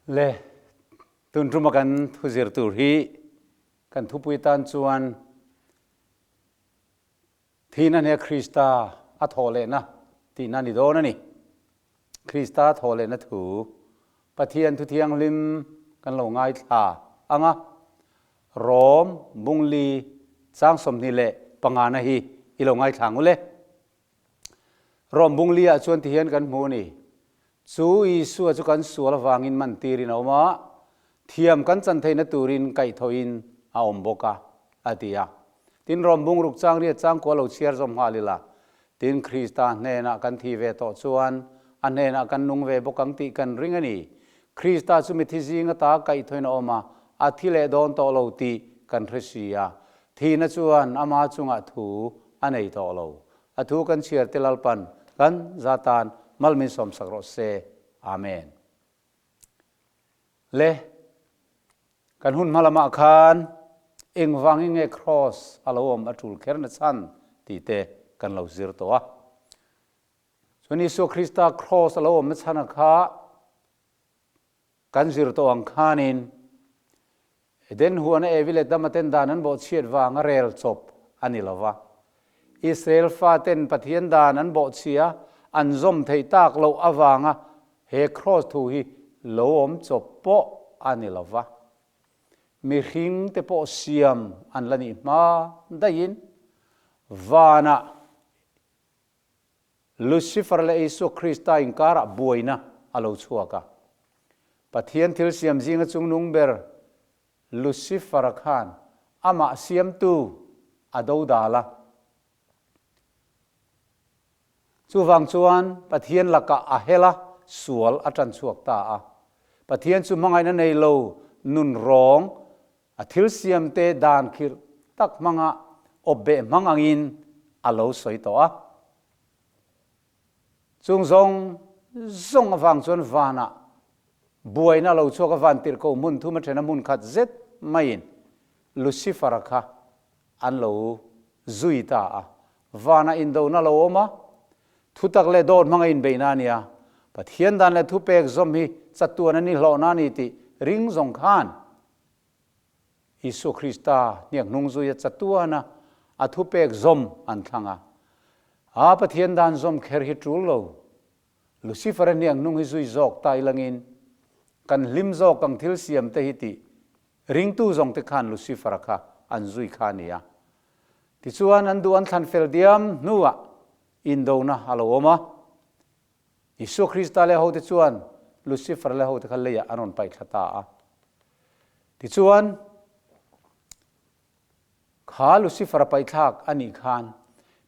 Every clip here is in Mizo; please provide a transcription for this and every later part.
Le, tun tuma kan thu zir tur hi kan thupui tan chuan Thihna nia Krista a thawh lehna tihna ni dawn a ni. Krista thawh lehna thu Pathian thu thianghlim kan lo ngaithla ang a, Rom Bungli chang 25 na hi i lo ngaithla ang u le. Rom Bungli ah chuan tihian kan hmu a ni. Chu Isua chu kan sual avangin man tirin a awm a, thiam kan chan theihna turin kaihthawhin a awm bawk a, a ti a. Tin, Rom bungruk chang riat changkua lo chhiar zawm nghal ila, tin Krista hnenah kan thi ve tawh chuan a hnenah kan nung ve bawk ang tih kan ring a ni. Krista chu mithi zing ata kaihthawhin a awm a, a thi leh dawn tawh lo tih kan hre si a. Thihna chuan ama chungah thu a nei tawh lo. A thu kan chhiar te Lalpan kan za tan mal min sawmsak rawh se. Amen. Le, kan hun hma lamah khan engvangin nge Kraws a lo awm a tul kher na chhan tih te kan lo zir tawh a. Chuan Isua Krista Kraws a lo awm na chhan a kha Kan zir tawh ang khanin Eden huana Evi leh Dama ten dan an bawhchhiat vanga rel chawp a ni lo va. Israel faten Pathian dan an bawhchhia an zawm theih tak loh avanga he kraws thu hi lo awm chawp pawh a ni lo va. Mihring te pawh siam an la nih hma daihin vanah Lucifer leh Isua Krista inkarah buaina a lo chhuak a. Pathian thil siam zinga chungnung ber Lucifer-a khan amah siamtu a dodal a. Chuvang chuan Pathian lakah a hel a, sual a tan chhuak ta a. Pathian chu hmangaihna nei lo nun rawng a thil siamte dan khirh tak hmanga awpbeh hmang angin a lo sawi tawh a. Chung zawng zawng avang chuan vanah buaina a lo chhuak a, van tirhkoh hmun thum a then a hmun khat zet maiin Lucifer-a kha an lo zui ta a. Vanah indona a lo awm a, thutak leh dawt hmanga inbeihna a ni a, Pathian dan leh thupek zawm hi chatuan a ni hlawhna a ni tih ring zawng khan Isua Krista hniak hnung zuia chatuana a thupek zawm an thlang a. A Pathian dan zawm kher hi tul lo. Lucifer-a hniak hnung hi zui zawk ta ilangin kan hlim zawk ang thil siam te hi tih ringtu zawng te khan Lucifer-a kha an zui kha a ni a. Tichuan an duh an thlan fel diam hnuah indona a lo awm a. Isua Krista leh hote chuan Lucifer leh hote kha leiah an rawn paih thla ta a. Tichuan, kha Lucifer a paihthlak a nih khan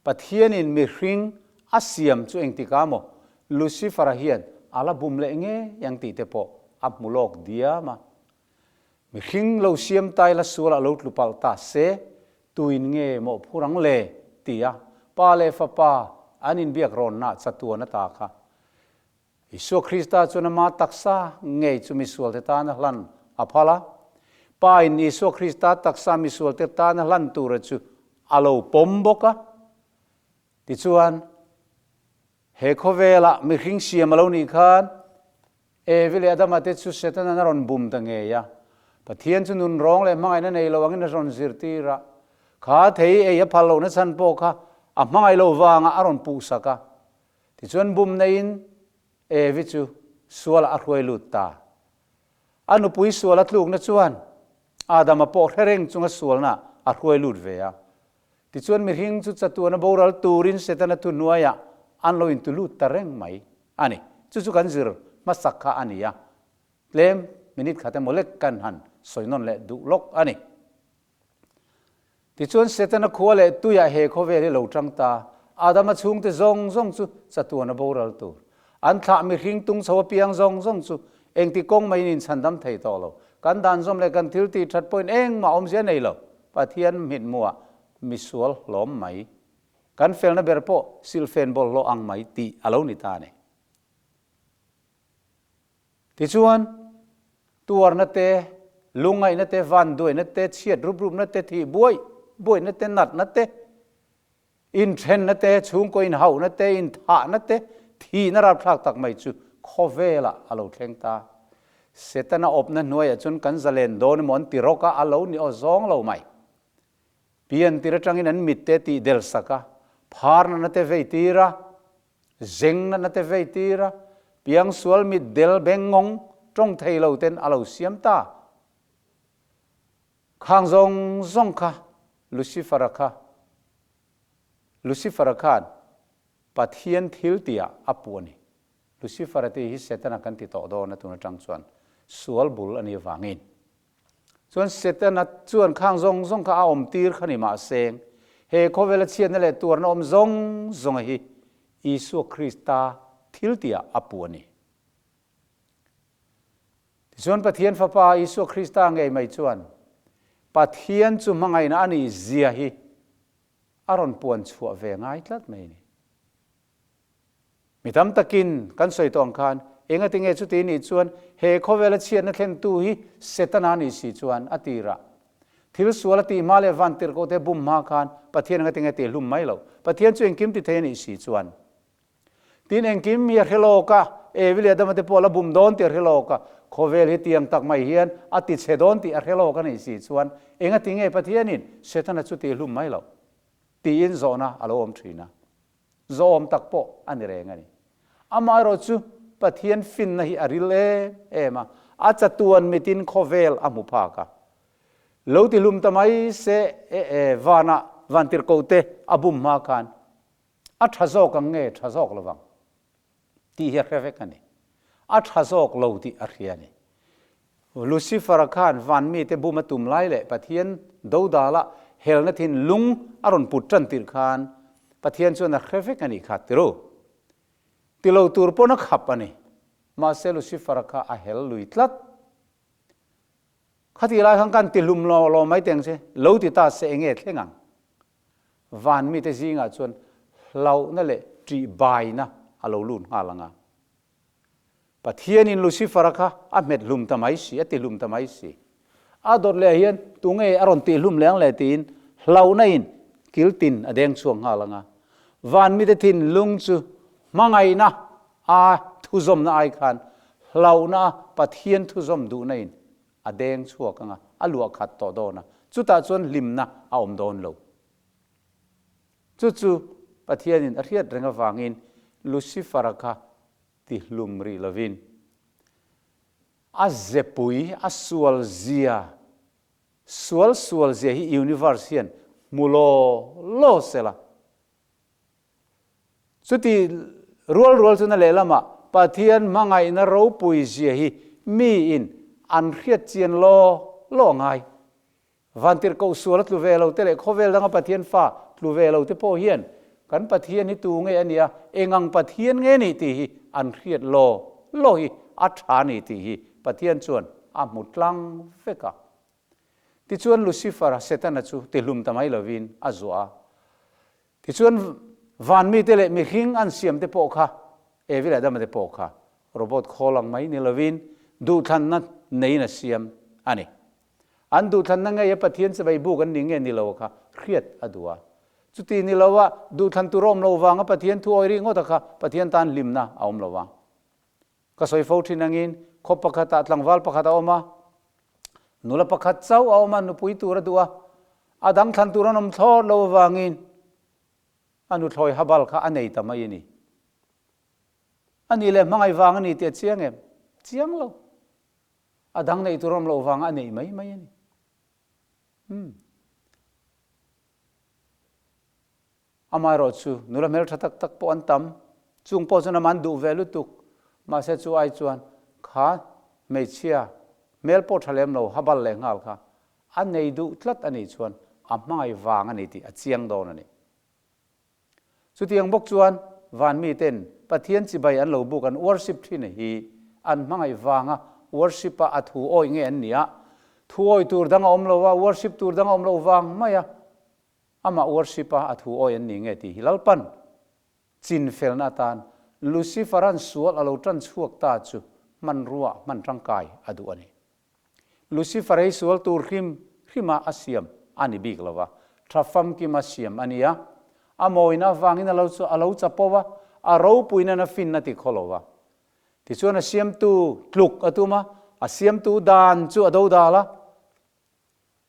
Pathianin mihring a siam chu engtikah maw Lucifer-a hian a la bum leh ngei ang tih te pawh a hmu lawk diam a. Mihring lo siam tai la sualah lo tlu palh ta se, tuin nge mawhphur ang le? ti a Pa leh Fapa an inbiak rawnna chatuan ata kha. Isua Krista chuan ama taksa ngei chu misualte tana hlan a phal a. Pa in Isua Krista taksa misualte tana hlan tura chu a lo pawm bawk a. Tichuan, he khawvelah mihring siam a lo nih khan Evi leh Adama te chu Setanan a rawn bum ta ngei a. Pathian chu nun rawng leh hmangaihna nei lo angin a rawn zirtir a. Kha thei ei a phal lohna chhan pawh kha a hmangaih loh vangah a rawn puhsak a. Tichuan bum neiin Evi chu sualah a hruai lut ta. A nupui sual a tlukna chuan Adama pawh hre reng chunga sualna a hruai lut ve a. Tichuan mihring chu chatuana boral turin Setana thuhnuaiah an lo intu lut ta reng mai a ni. Chu chu kan zir hmasak kha a ni a, tlem minute khat emaw lek kan han sawi nawn leh duh lawk a ni. Tichuan Setana khua leh tuiah he khawvel hi lo tang ta, Adama chhungte zawng zawng chu chatuana boral tur. An thlah mihring tung chho apiang zawng zawng chu engti kawng maiin inchhandam thei tawh lo. Kan dan zawm leh kan thil tih that pawhin engmah awmzia nei lo. Pathian mithmuah misual hlawm mai. Kan felna ber pawh silhfen bawlhhlawh ang mai tih a lo ni ta a ni. Tichuan, tuarna te, lungngaihna te, vanduaina te, chhiat rup rupna te, thih buaih buaihna te, natna te, inthenna te, chhungkaw inhauhna te, inthahna te, thihna rapthlak tak mai chu khawvelah a lo thleng ta. Setana awpna hnuaiah chuan kan zalen dawn emaw an ti rawk a, a lo ni aw zawng lo mai. Pian tir atangin an mitte tih del sak a, phar natna te vei tir a, zeng natna te vei tir a, piangsual mit del beng ngawng tawng thei lo ten a lo siam ta. Khang zawng zawng kha Lucifer-a kha Lucifer-a khan Pathian thil tihah a puh a ni. Lucifer-a tih hi Setana kan ti tawh dawn a tun atang chuan sual bul a nih avangin. Chuan Setana chuan khang zawng zawng kha a awm tir kha ni mahse he khawvela chhiatna leh tuarna awm zawng zawnga hi Isua Krista thil tihah a puh a ni. Tichuan Pathian Fapa Isua Krista ngei mai chuan Pathian chu hmangaihna a nih zia hi a rawn puan chhuah ve ngai tlat mai a ni. Mi tam takin kan sawi tawh ang khan engati nge chuti nih chuan he khawvela chhiatna thlentu hi Setana nih si chuan a tirah thil sual a tih hma leh vantirhkohte bum hma khan Pathian engati nge tih hlum mai lo. Pathian chu engkim ti thei a nih si chuan Tin, engkim hi a hre lawk a, Evi leh Adama te pawh a la bum dawn tih a hre lawk a, khawvel hi tiang tak mai hian a ti chhe dawn tih a hre lawk a nih si chuan engati nge Pathianin Setana chu tih hlum mai loh? tiin zawhna a lo awm thin a. Zawhawm tak pawh a ni reng a ni. Amaherawh chu Pathian finna hi a ril em em a, a chatuan mitin khawvel a hmu phak a. Lo ti hlum ta mai se e e vanah vantirhkohte a bum hma khan A tha zawk ang nge tha zawk lovang tih hi a hre vek a ni. A tha zawk lo tih a hria a ni. Lucifer-a khan van mite bum a tum lai leh Pathian dodala helna thinlung a rawn put tan tirh khan Pathian chuan a hre vek a nih kha tiru. Ti lo tur pawn a khap a ni. Mahse Lucifer-a kha a hel lui tlat. Khatih lai khan kan ti hlum lo lo mai teng che, lo ti ta se enge thleng ang? Van mite zingah chuan hlauhna leh ṭihbaina a lo lut nghal ang a. Pathianin Lucifer-a kha a hmet hlum ta mai si, a ti hlum ta mai si. A dawt leh hian tunge a rawn tih hlum leng le tiin hlauhna in kil tin a deng chhuak nghal ang a. Van mite thinlung chu hmangaihna a thuzawmna ai khan hlauhna a Pathian thuzawm duhna in a deng chhuak ang a, a luah khat tawh dawn a, chutah chuan hlimna a awm dawn lo. Chu chu Pathianin a hriat reng avangin Lucifer-a kha ti hlum rih lovin a zepui, a sual zia, sual sual zia hi universe hian hmu law law sela. Chuti rual rual chuna lehlamah Pathian hmangaihna ropui zia hi miin an hriat chian law law ngai. Vantirhkoh sual a tlu ve lo te leh khawvel danga Pathian fa tlu ve lo te pawh hian kan Pathian hi tu nge a nia, engang Pathian nge nih tih hi an hriat law law hi a tha ni tih hi Pathian chuan a hmu tlang vek a. Tichuan Lucifer-a, Setana chu tihlum ta mai lovin a zuah a. Tichuan van mite leh mihring an siam te pawh kha, Evi leh Adama te pawh kha robot khawl ang mai ni lovin duhthlanna neiin a siam a ni. An duhthlanna ngei a Pathian chibai buk an ni nge ni lo kha hriat a duh a. Chuti ni lo a duhthlan tur a awm lo vanga Pathian thu awi ringawt a kha Pathian tan hlimna a awm lo vang. Ka sawi fo thin angin khaw pakhatah tlangval pakhat a awm a, nula pakhat chauh a awm a, nupui tur a duh a, a dang thlan tur an awm thlawt lo avangin a nuthlawi habal kha a nei ta mai a ni. A nih leh hmangaih vang a ni tih a chiang em? Chiang lo. A dang neih tur a awm loh vanga a neih mai mai a ni. Umm. Amaherawh chu nula hmeltha tak tak pawh an tam, chung pawh chuan amah an duh ve lutuk. Mahse chu ai chuan kha hmeichhia hmel pawh tha lem lo habal leh nghal kha a nei duh tlat a nih chuan a hmangaih vang a ni tih a chiang dawn a ni. Chutiang bawk chuan van miten Pathian chibai an lo buk an worship thin hi an hmangaih vanga worship a a thu awih nge an nia, thu awih tur dang a awm lo a, worship tur dang a awm lo vang mai a, Amah worship a a thu awi an ni nge tih hi Lalpan chin felna atan Lucifer-a'n sual a lo tan chhuak ta chu hmanrua hman tangkai a duh a ni. Lucifer hi sual tur hrim hrima a siam a ni bik lo va, tha famkima siam a ni a, a mawina avangin a lo a lo chapo a, a ropuinan a finna ti khaw lo va. Tichuan a siamtu tluk a tum a, A siamtu dan chu a dodal a,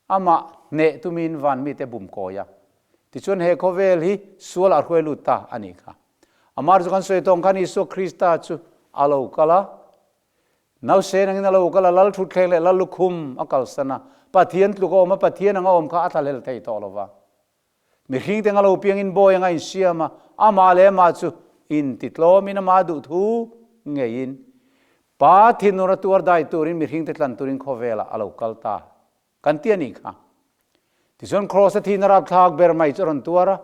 amah hneh tumin van mite bum kawi a. Tichuan he khawvel hi sual a hruai lut ta a nih kha. Amar chu kan sawi tawng khan Isua Krista chu a lo kal a, Nausen angin a lo kal a, Lal thutthleng leh Lal lukhum a kalsan a, Pathian tluk a awm a, Pathian anga awm kha a thlahlel thei tawh lo va. Mihring te anga lo piangin bawi anga insiam a, amah leh amah chu intitlawmin amah duh thu ngeiin Pa thinur a tuar dai turin mihring te tlan turin khawvelah a lo kal ta kan ti a nih kha. Tichuan Kraws a thihna rapthlak ber mai chu a rawn tuar a.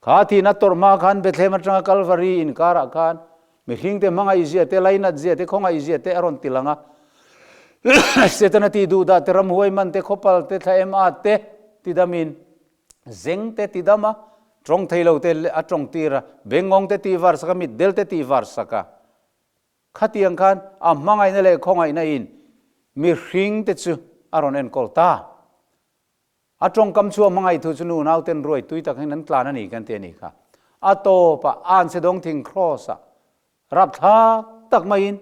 Kha thihna tawrh hma khan Bethlehem atanga Kalvari inkarah khan mihring te hmangaih zia te, lainat zia te, khawngaih zia te a rawn ti lang a. Setana tih duhdah te, ramhuai man te, khawpal te, thla em at te tidamin zeng te tidam a, tawng thei lo te a tawng tir a, bengngawng te tih var sak a, mitdel te tih var sak a. Khatiang khan a hmangaihna leh khawngaihna in mihring te chu a rawn enkawl ta. A tawngkam chu a hmangaih thu chu nu nauten ruai tui tak hian an tlan a ni kan ti a nih kha. A tawpah anchhe dawng thing kraws ah rapthlak tak maiin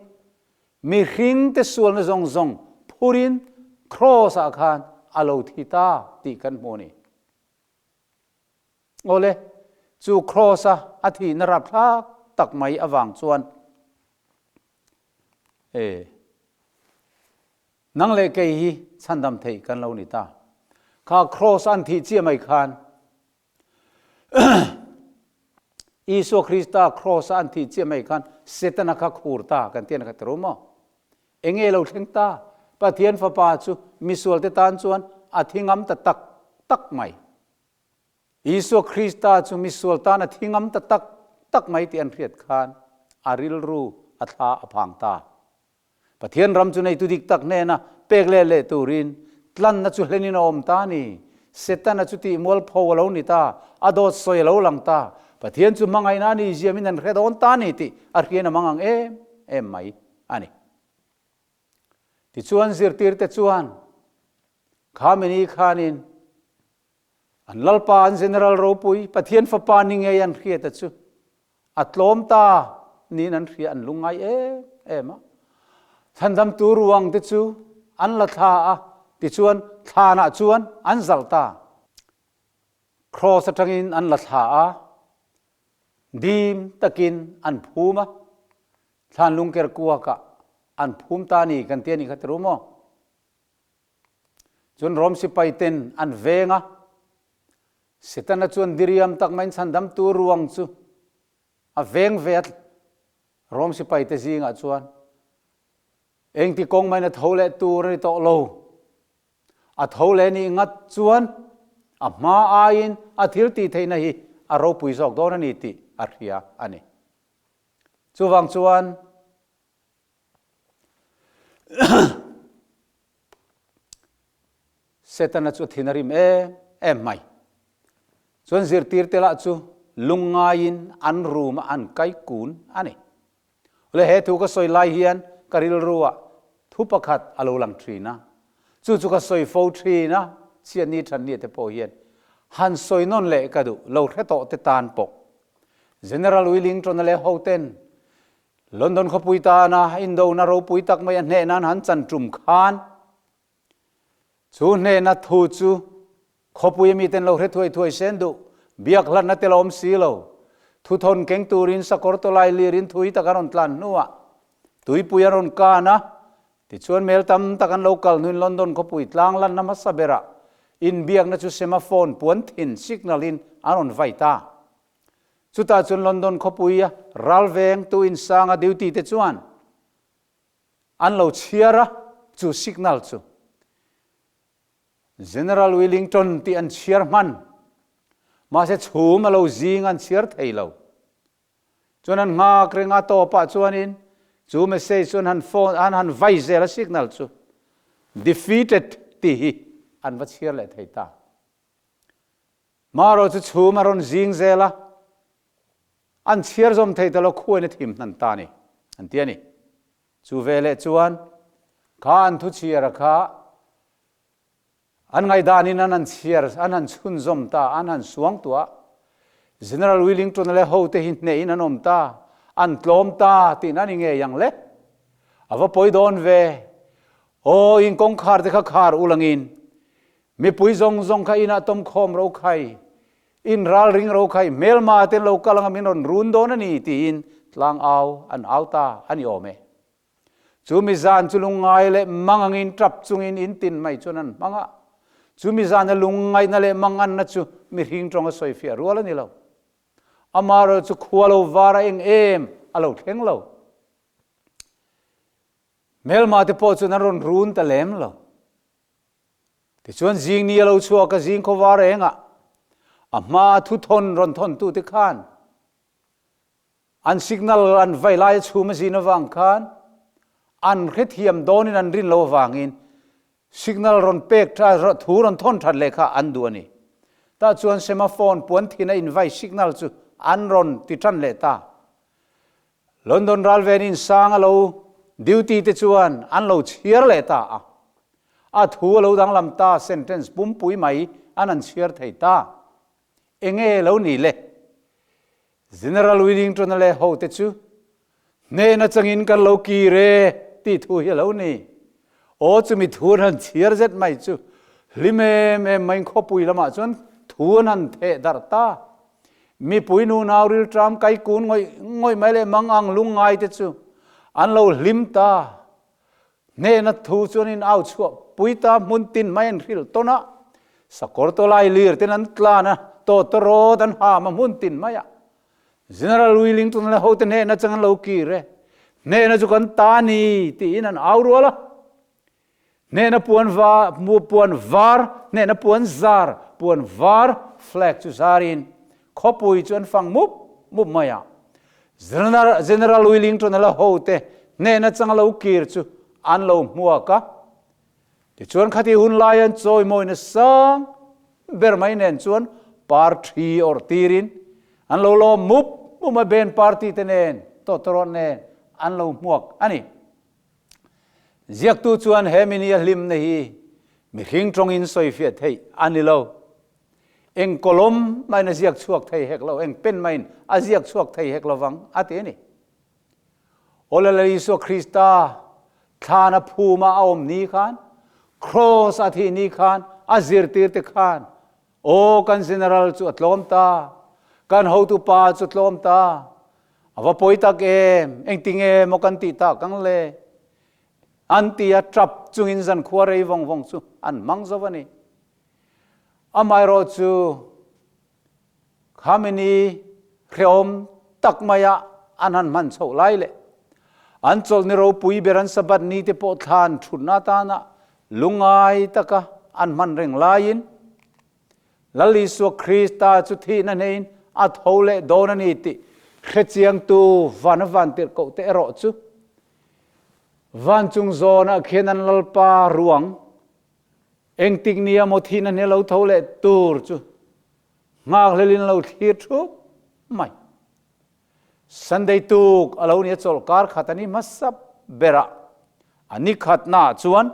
mihring te sualna zawng zawng phurin kraws ah khan a lo thi ta tih kan hmu a ni. Awle, chu kraws a a thihna rapthlak tak mai avang chuan e nang leh kei hi chhandam theih kan lo ni ta. Kha kraws an thih chiah mai khan Isua Krista kraws a an thih chiah mai khan Setana kha khur ta kan ti a ni kha ti ru maw? Enge lo thleng ta? Pathian Fapa chu misualte tan chuan a thi ngam ta tak tak mai. Isua Krista chu misual tan a thi ngam ta tak tak mai tih an hriat khan a rilru a thla a phang ta. Pathian ram chu neitu dik tak hnena pek leh leh turin tlanna chu hlenin a awm ta a ni. Setana chu tih mualpho a lo ni ta, a dawt sawi a lo lang ta. Pathian chu hmangaihna a ni ziamin an hre dawn ta a ni tih a hriain a mang ang em em mai a ni. Tichuan zirtirte chuan kha mini khanin An Lalpa, an General ropui, Pathian Fapa ni ngei an hriata chu a tlawm ta niin an hria, an lungngai em em a. Chhandamtu ruang te chu an la thla a, tichuan thlanah chuan an zalh ta. Kraws atangin an la thla a, dim takin an phum a, thlan lungker kuakah an phum ta ni kan ti a nih kha ti ru maw? Cun Rom sipai ten an veng a. Setana chuan diriam tak maiin chhandamtu ruang chu a veng ve a. Rom sipai te zingah chuan engti kawng maiin a tho leh tur a ni tawh lo. A tho leh nih ngat chuan a hma aiin a thil tih theihna hi a ropui zawk dawn a ni tih a hria a ni. Chuvang chuan Setana chu thin a rim em em mai. Chuan zirtirte lah chu lungngaiin an room ah an kai kun a ni. Awle he thu ka sawi lai hian ka rilru ah thu pakhat a lo lang thin a, chu chu ka sawi fo thin a, chhiatni thanni te pawh hian han sawi nawn leh ka duh lo hre tawh te tan pawh. General Willington-a leh hoten London khawpui tana indona ropui tak mai a hneh nan han chan tum khan chu hnehna thu chu khawpui ami ten lo hre thuai thuai sen duh biak hlatna tel a awm si lo. Thuthawn keng turin sakawr tawlai lirin thui tak an rawn tlan hnuah tuipui an rawn kan a, tichuan mel tam tak an lo kal hnuin London khawpui tlang lanna hmasa berah inbiakna chu semaphone puan thin signal in an rawn vai ta. Chutah chuan London khawpuia ralvengtu insanga duty te chuan an lo chhiar a, chu signal chu General Willington tih an chhiar hman. Mahse chhum a lo zing an chhiar thei lo. Chuan an nghak reng a, tawpah chuanin chu message chu an han phone an han vai zel a signal chu defeated tih hi an va chhiar leh thei ta. Marawh chu chhum a rawn zing zel a, an chhiar zawm thei ta lo khuain a thim hnan ta a ni, an ti a ni. Chu veleh chuan kha an thu chhiara kha an ngaihdanin an han chhiar, an han chhunzawm ta, an han suang tuah. General Willington-a leh hote hi hnehin an awm ta, an tlawm ta tihna a ni ngei ang le. A va pawi dawn ve. Aw, in kawngkhar te kha khar ulangin, mipui zawng zawng kha inah tawm khawm ro khai, in ralring ro khai, hmelma ten lo kal anga min rawn run dawn a ni tiin tlang au an au ta a ni awm e. Chu mi zan chu lungngai leh mang angin tap chungin in tin mai chuan an hmang a. Chu mi zana lungngaihna leh manganna chu mihring tawnga sawifiah rual a ni lo. Amaherawhchu chu khua lo var a eng em a lo thleng lo. Hmelma te pawh chuan an rawn run ta lem lo. Tichuan zing ni a lo chhuak a, zing khaw var engah a hmaa thuthawn rawn thawntu te khan An signal an vai lai a chhum a zin avang khan an hrethiam dawnin an rin lo avangin signal rawn pek tha thu rawn thawn that leh kha an duh a ni. Tah chuan semaphone puan thin a invai signal chu an rawn ti tan leh ta. London ralven in sang a lo duty te chuan an lo chhiar leh ta a. A thu a lo danglam ta sentence pumpui mai an han chhiar thei ta. Enge lo ni le? General Willington-a leh hote chu hnen atangin kan lo kir e tih thu hi a lo ni. Aw chumi thu an han chhiar zet mai chu hlim em em maiin khawpui lamah chuan thu an han theh darh ta. Mipui nunau rilṭam kaikun ngawih ngawih mai leh mangang lungngai te chu an lo hlim ta. Hnehna thu chuan in au chhuah pui ta hmun tin mai an hrilh tawn a, sakawr tawlai lir ten an tlan a, tawtawrawt an ham a hmun tin mai a. General Willington leh hote hnehna chang an lo kir e, hnehna chu kan ta ni tiin an au rual a. Hnehna puan va, puan var, hnehna puan zar, puan var flag chu zarin Khawpui chu an fang mup mup mai a. General Willington-a la hote hnehna chang lo kir chu an lo hmuak a. Tichuan khati hun lai an chawimawina sang ber mai nen chuan parthi awrh tirin an lo lawm mup mup a, band party te nen, tawtawrawt nen an lo hmuak a ni. Ziaktu chuan he mini a hlimna hi mihring tawngin sawifiah theih a ni lo. Eng kawlawm maiin a ziak chhuak thei hek lo, eng pen maiin a ziak chhuak thei hek lovang, a ti a ni. Aw Lal Isua Krista thlan a phuma a awm ni khan, Kraws a thih ni khan, a zirtirte khan, Aw kan General chu a tlawm ta, kan hotupa chu tlawm ta, a va pawi tak em, engtinge maw kan tih tak ang le? An ti a, tap chungin zankhua rei vawng vawng chu an hmang zo a ni. Amaherawhchu Khamenei hrehawm tak maia an han hman chhoh lai leh an chawlhni ropui ber an Sabbath ni te pawh thlan thutna atana lungngai taka an hman reng laiin Lal Isua Krista chu thihna hneiin a tho leh dawn a ni tih hrechiangtu van a vantirhkoh te erawh chu vancung zawnah khian an Lalpa ruang Engtik nia maw thihna hne lo tho leh tur chu nghakhlelin lo thlir thup mai. Sunday tuk a lo nia chawlh kar khat a ni hmasa berah a ni khatnaah chuan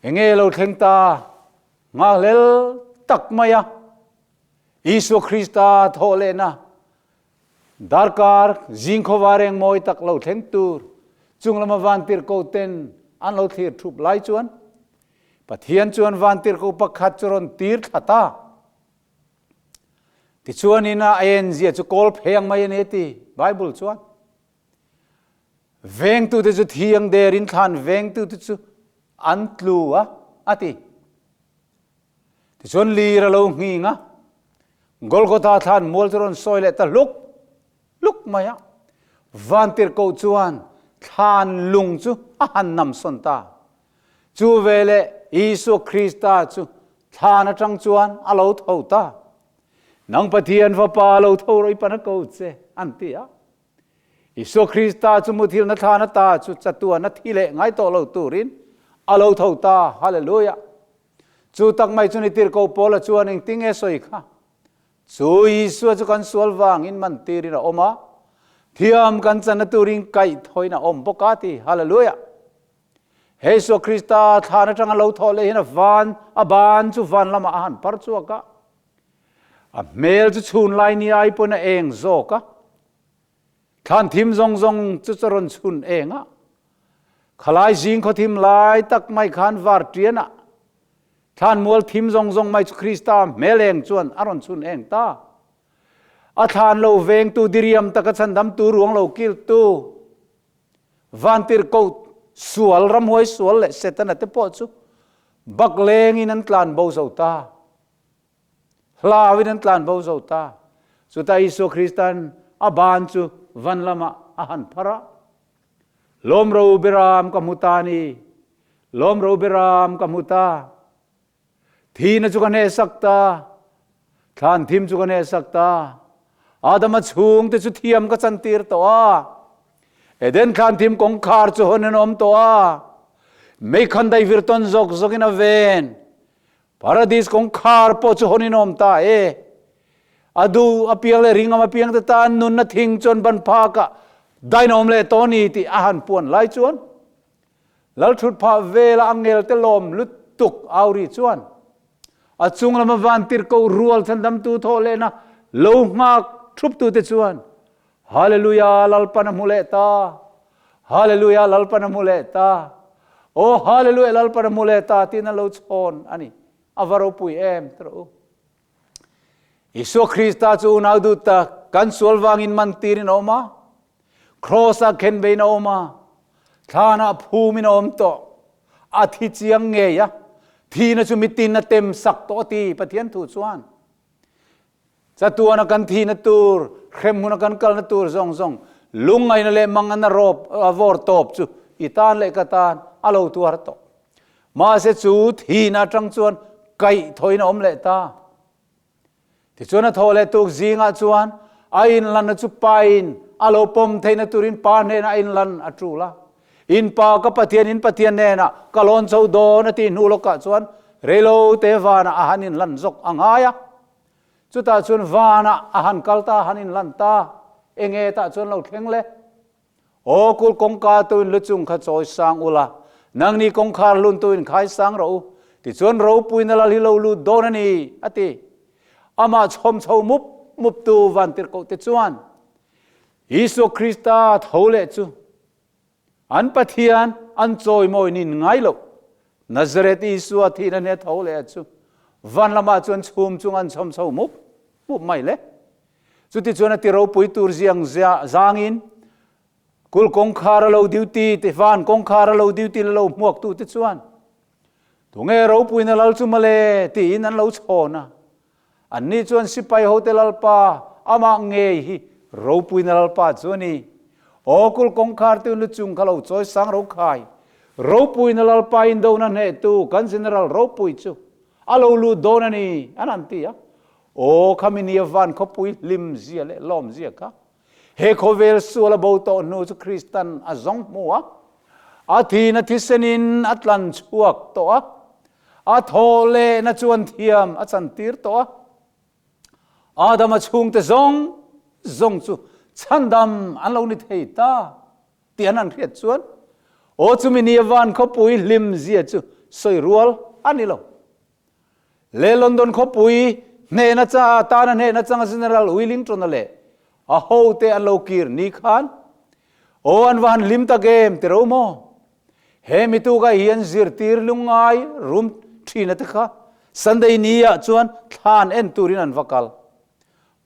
enge lo thleng ta nghakhlel tak mai a Isua Krista thawh lehna Darkar zing khawva reng mawi tak lo thleng tur chung lama vantirhko ten an lo thlir thup lai chuan Pathian chuan vantirhko pakhat chu rawn tir thla ta. Tichuanin a enzia chu kawl pheng mai a ni a ti Bible chuan. Vengtute chu thiang derin thlan vengtute chu an tlu a a ti. Tichuan lir a lo nghing a, Golgotha thlan mual chu rawn sawi leh ta hluk hluk mai a. Vantirhkoh chuan thlan lung chu a han nam sawn ta. Chu veleh Isua Krista chu thlan atang chuan a lo tho ta. Nang Pathian Fapa lo tho rawh i pan a ko che, an ti a. Isua Krista chu muthilna thlan ata chu chatuan a thi leh ngai tawh lo turin a lo tho ta. Hallelujah! Chu tak mai chu ni tirhkoh Paula chuan engtinge sawi kha? Chu Isua chu kan sual vangin man tirin a awm a, thiam kan channa turin kaihthawin a awm bawk a ti. Hallelujah! He Isua Krista thlan atanga lo thawh leh hian a van, a ban chu van lamah a han par chhuak a. A hmel chu chhun lai ni ai pawn a eng zawk a. Thlan thim zawng zawng chu chu rawn chhun eng a. Khalai zing khaw thim lai tak mai khan var ṭianah thlanmual thim zawng zawng mai chu Krista hmel eng chuan a rawn chhun eng ta. A thlan lo vengtu diriam taka chhandamtu ruang lo kiltu vantirhkoh sual ramhuai sual leh Setana te pawh chu bak lengin an tlan bo zo ta. Hlauin an tlan bo zo ta. Chutah Isua Krista'n a ban chu van lamah a han phar a, Lawm ro beram ka hmu ta ni, lawm ro beram ka hmu ta. Thihna chu ka hnehsak ta, thlan thim chu ka hnehsak ta. Adama chhungte chu thiam ka chantir tawh a, Eden thlan thim kawngkhar chu hawn an awm tawh a, meikhan daivir tawn zawk zawkin a ven. Paradis kawngkhar pawh chu hawn in awm ta e. A duh apiang leh ringam apiang te tan nunna thing chuan ban phakah dain a awm leh tawh a ni tih a han puan lai chuan Lalthut phah vela angel te lawm lutuk auri chuan a chung lama vantirhkoh rual chhandamtu thawh lehna lo nghak thuptute chuan Hallelujah Lalpan a hmu leh ta Hallelujah Lalpan a hmu leh ta Aw Hallelujah Lalpan a hmu leh ta tiin an lo chhawn a ni. A va ropui em tawh u. Isua Krista chu unau duh tak kan sual vangin man tirin a awm a, Kraws-ah khenbein a awm a, thlanah phumin a awm tawh. A thi chiang ngei a, thihna chu mitin a tem sak tawh a ti Pathian thu chuan. Chatuana kan thihna tur, hremhmuna kan kalna tur zawng zawng, lungngaihna leh mangan a rawp a vawr tawp chu i tan leh ka tan a lo tuar tawh. Mahse chu thihna atang chuan kaih thawin a awm leh ta. Tichuan a thawh leh tuk zingah chuan a inlanna chu pain a lo pawm theihna turin pa hnenah a inlan a tul a. In pa ka Pathian, in Pathian hnenah ka lawn chho dawn a tih hnu lawkah chuan reilote vanah a han inlan zawk a ngai a. Chutah chuan vanah a han kal ta, a han inlan ta. Enge tah chuan lo thleng le? Aw kul kawngka tuin lu chung kha chawi sang ula, nangni kawngkhar hlun tuin khai sang rawh u, tichuan ropuina lal hi lo lut dawn a ni, a ti. Amah chhawm chho mup muptu vantirhkohte chuan Isua Krista tho leh chu An Pathian an chawimawi nin ngai loh. Nazareth Isua thihna hne tho leh chu van lamah chuan chhum chung an chhawm chho mup mup mai le. Chutichuan a ti ropui tur ziang zangin kul kawngkhar a lo duty te van kawngkhar a lo duty la lo hmuak tu te chuan tunge ropuina lal chu male tiin an lo chhawn a. Anni chuan sipai hote Lalpa, amah ngei hi ropuina Lalpa chu a ni. Aw kul kawngkhar tu lu chung kha lo chawi sang ro khai. Ropuina Lalpa indona hnehtu kan General ropui chu a lo lut dawn a ni, an han ti a. Aw khami nia van khawpui hlim zia leh lawm zia kha he khawvel sual a bo tawh hnu chu Kristan a zawng hmu a, a thihna thisenin a tlan chhuak tawh a. A thaw lehna chuan thiam a chantir tawh a. Adama chhungte zawng zawng chu chhandam an lo ni thei ta tih an han hriat chuan aw chumi nia van khawpui hlim zia chu sawi rual a ni lo. Le London khawpui hnehna cha tana hnehna changa General Wellington-a leh a hote an lo kir ni khan aw an va han hlim tak em ti ro maw? He mitukah hian zirtir lungngai rum thina te kha Sunday ni ah chuan thlan en turin an va kal.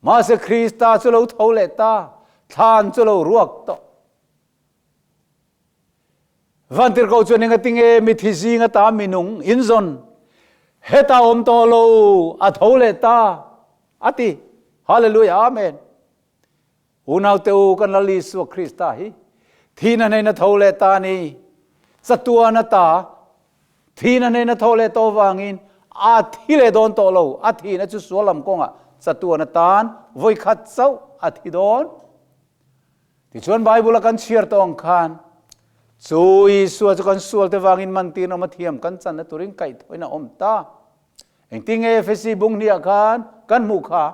Mahse Krista chu lo tho leh ta, thlan chu lo ruak tawh. Vantirhkoh chuan engatinge mithi zing ata minung inzawn heta awm tawh lo a tho leh ta a ti. Hallelujah Amen. Unaute u, kan Lal Isua Krista hi thihna hneina tho leh ta a ni. Chatuan ata thihna hneina tho leh tawh vangin a thi leh dawn tawh lo. A thihna chu sual lam kawngah chatuan atan vawikhat chauh a thi dawn. Tichuan Bible-a kan chhiar tawh ang khan chu Isua chu kan sualte vangin mantir awm a thiam kan channa turin kaihthawhin a awm ta. Engtin nge Efesi bung hniah khan kan hmuh kha?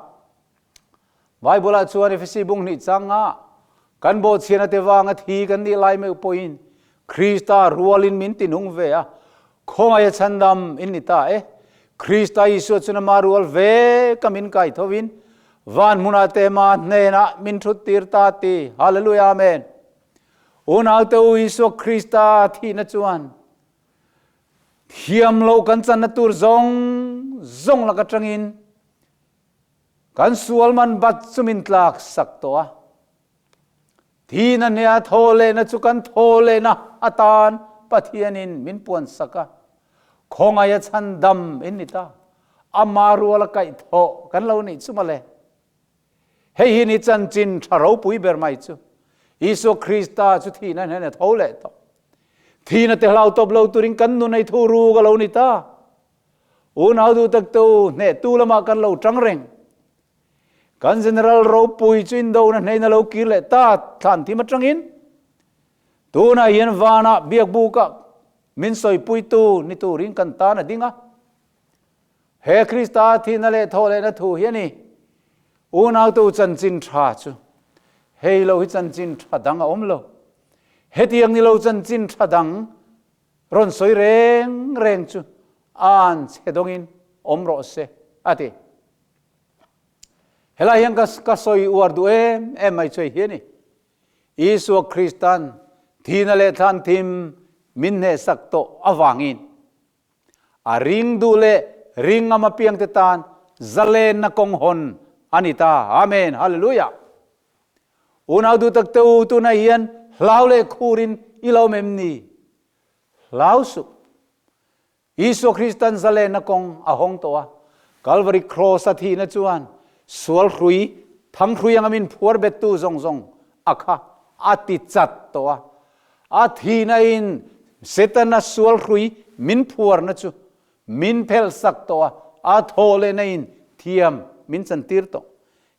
Bible-ah chuan Efesi bung hnih changa kan bawhchhiana te vanga thi kan nih lai meuh pawhin Krista rualin min tinung ve a, khawngaih a chhandam in ni ta e. Krista Isua chun ama rual ve ka min kai thovin van hmunah te ma hnenah min thut tir ta ti. Hallelujah Amen. Unaute u Isua Krista thihna chuan thiam lo kan channa tur zawng zawng lak atangin kan sual man bat chu min tlak sak tawh a. Thihna hneh a thaw lehna chu kan thaw lehna atan Pathianin min puan sak a. Khawngaih a chhandam in ni ta. Ama ruala kaihthawh kan lo nih chu mawle. Hei hi ni chanchin tha ropui ber mai chu. Isua Krista chu thihna hnen a tho leh tawh. Thihna te hlau tawp lo turin kan nun ei thu ruk a lo ni ta. Unau duh tak te u, hnehtu lamah kan lo tang reng. Kan General ropui chu indona hnein a lo kir leh ta thlan thim atangin tunah hian vanah biakbukah min sawipuitu ni turin kan tan a ding a. He Krista thihna leh thawhlehna thu hi a ni. Unautu chanchin tha chu hei lo hi chanchin tha dang a awm lo. Hetiang ni lo chanchin tha dang rawn sawi reng reng chu an chhe dawngin awm rawh se, a ti. Helai hian ka ka sawi uar duh em em mai chu hei hi a ni. Isua Kristan thihna leh thlan thim min hnehsak tawh avangin A ring duh leh ring ngam apiangte tan zalenna kawng hawn a ni ta. Amen. Hallelujah. Unau duh tak te u, tunah hian hlau leh khurin i lo awm em ni? Hlau suh. Isua Kristan zalenna kawng a hawng tawh a. Calvary Cross a thihna chuan sual hrui, thang hrui anga min phuar bettu zawng zawng a kha a ti chat tawh a. A thihna in Setana sual hrui min phuarna chu min phelh sak tawh a, a thawh lehna in thiam min chantir tawh.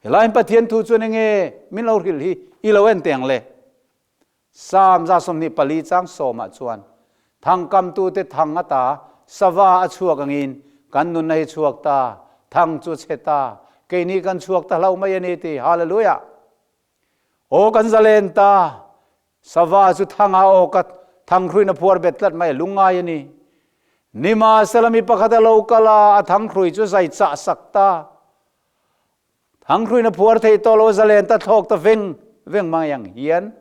Helaiin Pathian thu chuan enge min lo hrilh hi i lo en teh ang le? Psalm 24 chang sawmah chuan, Thangkamtute thang ata sava a chhuak angin kan nunna hi chhuak ta, thang chu a chhe ta, keini kan chhuak ta hlauh mai a ni ti. Hallelujah! Aw kan zalen ta, Sava chu thang a awk a, thanghrui na phuar bet tlat mai a lungngai a ni. Nimahsela mi pakhat a lo kal a, a thanghrui chu zai chah sak ta. Thanghrui na phuar theih tawh lo a zalen ta thlawk ta veng veng mai ang hian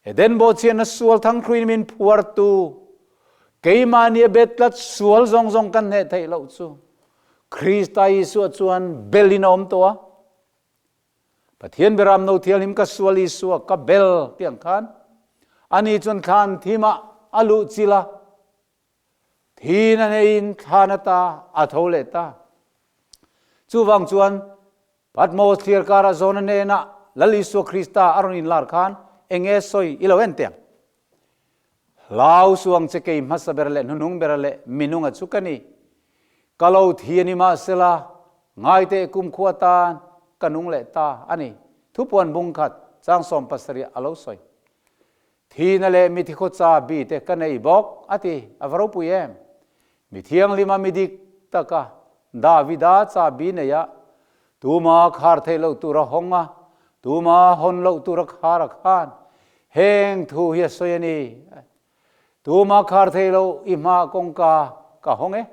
Eden bawhchhian na sual thanghrui min phuar tu keimahni a bet tlat sual zawng zawng kan hneh theih loh chu Krista Isua chuan belin a awm tawh a. Pathian Beram No Thianghlim ka sual Isua ka bel tih ang khan ani chuan thlan thimah a luh chilh a, thin a neiin thlan ata a tho leh ta. Chuvang chuan Patmos thliar karah Jona hnenah Lal Isua Krista a rawn inlar khan enge sawi i lo en teh ang. Hlau suang che kei hmasa ber leh hnuhnung ber leh minunga chu ka ni. Ka lo thi a ni mahsela, ngaiteh kumkhua tan ka nung leh ta a ni. Thupuan bung khat chang 70 a lo sawi. Thihna leh mithi khawcha bi te ka nei bawk a ti, a va ropui em? Mi thianghlima mi dik taka Davida chabi neia tuma khar theih loh tura hawng a, tuma hawn loh tura khar a khan heng thu hi a sawi a ni. Tuma khar theih loh i hma kawngka ka hawng e.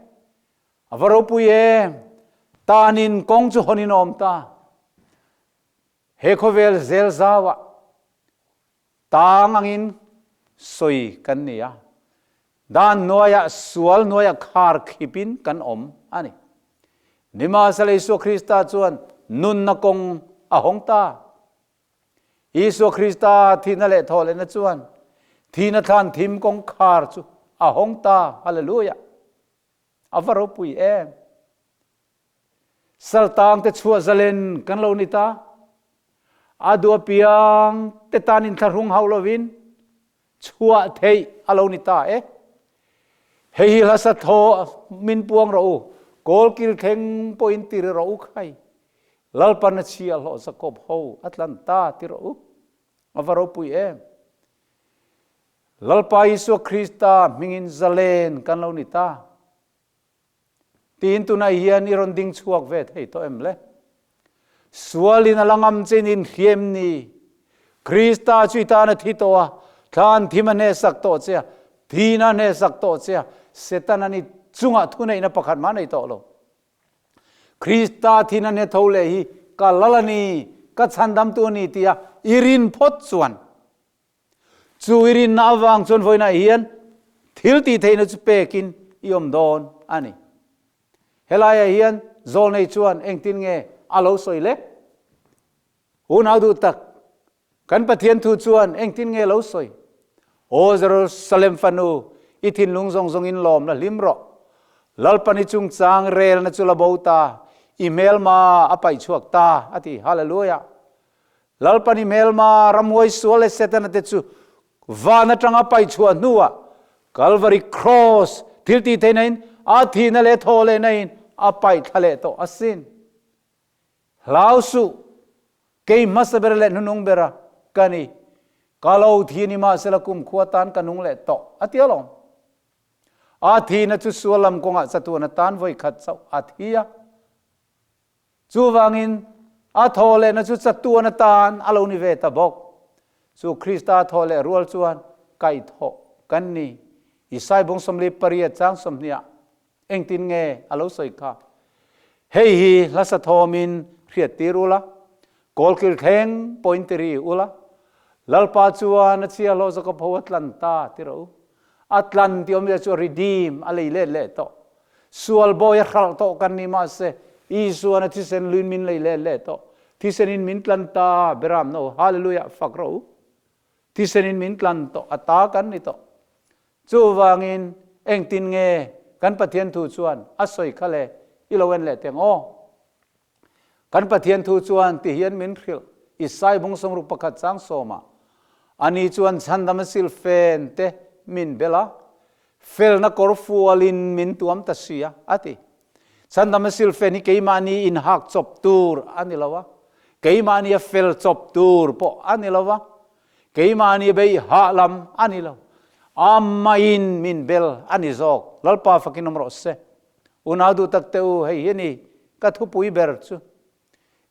A va ropui em! Tanin kawng chu hawn in awm ta. He khawvel zel zauah Tang angin sawi kan ni a, dan hnuaiah sual hnuaiah khar khipin kan awm a ni. Nimahsela Isua Krista chuan nunna kawng a hawng ta. Isua Krista thihna leh thawhlehna chuan thihna thlan thim kawngkhar chu a hawng ta. Hallelujah! A va ropui em! Saltang te chhuah zalen kan lo ni ta. A duh apiang te tan inthlahrung hauh lovin chhuah theih a lo ni ta e. Hei hi hlasa thaw min puang rawh u, kawlkil thleng pawhin ti ri rawh u khai. Lalpan a chhia hlawh Jakob ho a tlan ta ti rawh u. A va ropui em! Lalpa Isua Krista hmingin zalen kan lo ni ta. Tiin tunah hian i rawn ding chhuak ve thei tawh em le? Sualin a la ngam che in inhliam ni? Krista chu i tan a thi tawh a, thlan thim a hnehsak tawh che a, thihna a hnehsak tawh che a, Setana ni chungah thuneihna pakhat mah nei tawh lo. Krista thihna hne tho leh hi ka lal a ni, ka chhandamtu a ni tia i rin phawt chuan. Chu i rinna avang chuan vawiinah hian thil tih theihna chu pekin i awm dawn a ni. Helaiah hian Zawlnei chuan engtin nge a lo sawi le? Unau duh tak, kan Pathian thu chuan engtin nge lo sawi? Aw Jerusalem fanu, i thinlung zawng zawngin lawm la hlim rawh. Lalpan i chungchang relna chu la bo ta, i hmelma a paih chhuak ta, a ti. Hallelujah! Lalpan i hmelma ramhuai sual leh Setana te chu van atanga paih chhuah hnuah Kalvari Cross thil tih theihna in a thihna leh thaw lehna in a paih thla leh tawh asin. Hlau suh, kei hmasa ber leh hnunung bera ka ni, ka lo thi ni mahsela kumkhua tan ka nung leh tawh a ti alawm. A thihna chu sual lam kawngah chatuan atan vawi khat chauh a thi a. Chuvangin, a thaw lehna chu chatuan atan a lo ni ve ta bawk. Chu Krista thaw leh rual chuan kaihthawh kan ni. Isai bung 48 chang 20 ah engtin nge a lo sawi kha? Hei hi hlasa thawmin hriattir ula, kawlkil thleng pawhin ti ri ula, Lalpa chuan a chhiahhlawh Jakob ho a tlan ta ti rawh u. A tlan tih awmzia chu a redeem, a lei let leh tawh. Sual bawi a hralh tawh kan ni mahse Isuan a thisen luin min lei let leh tawh. Thisen in min tlan ta, Beram no, Hallelujah, fak rawh u. Thisen in min tlan tawh, a ta kan ni tawh. Chuvangin engtin nge kan Pathian thu chuan a sawi kha le i lo en leh teng aw. Kan Pathian thu chuan ti hian min hrilh, Isai bung sawmruk pakhat chang sawmah, Ani chuan chhandam a silfen te min bel a, felna kawr fualin min tuam ta si a, a ti. Chhandam a silfen hi keimahni inhak chawp tur a ni lo a, keimahni a fel chawp tur pawh a ni lo a, keimahni a beih hah lam a ni lo. Amahin min bel a ni zawk. Lalpa fakin awm rawh se. Unau duh tak teh u, hei hi a ni ka thupui ber chu.